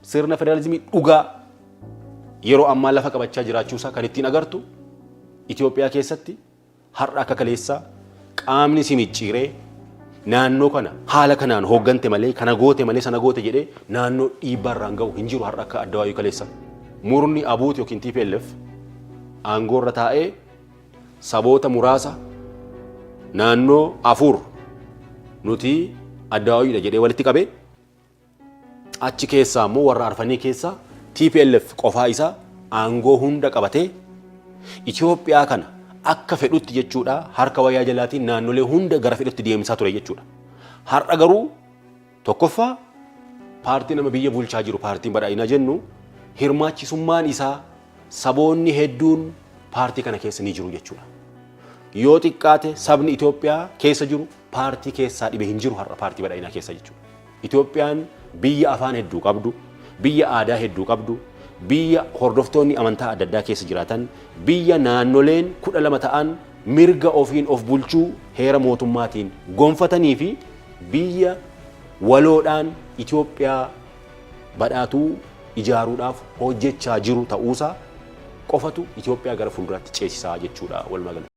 Sirna federaalizimii dhugaa yeroo ammaa lafa qabachaa jiraachuusaa kan ittiin agartu, Itoophiyaa keessatti har'a akka kaleessaa qaamni si micciiree naannoo kana haala kanaan hooggante malee, kana goote malee, sana goote jedhee naannoo dhiibbaa irraan ga'u hin jiru har'a akka addawaayuu kaleessa. Murni ABUT yookiin TPLF aangoo irra taa'ee saboota muraasa naannoo afur nuti addawaayuudha jedhee walitti qabee, achi keessaa immoo warra arfanii keessaa TPLF qofaa isaa aangoo hunda qabatee Itoophiyaa kana akka fedhutti jechuudha, harka wayyaa jalaatiin naannolee hunda gara fedhutti deemsaa ture jechuudha. Har'a garuu tokkoffaa paartii nama biyya bulchaa jiru, paartiin badhaadhinaa jennu, hirmaachisummaan isaa saboonni hedduun paartii kana keessa ni jiru jechuudha. Yoo xiqqaate sabni Itoophiyaa keessa jiru paartii keessaa dhibe hin jiru har'a paartii badhaadhinaa keessa jechuudha. Itoophiyaan biyya afaan hedduu qabdu, biyya aadaa hedduu qabdu, biyya hordoftoonni amantaa adda addaa keessa jiraatan, biyya naannoleen 12 ta'an mirga ofiin of bulchuu heera mootummaatiin gonfatanii fi biyya waloodhaan Itoophiyaa badhaatuu ijaaruudhaaf hojjechaa jiru ta'uusaa qofatu Itoophiyaa gara fuulduraatti ceesisaa jechuudha walumaa galatti.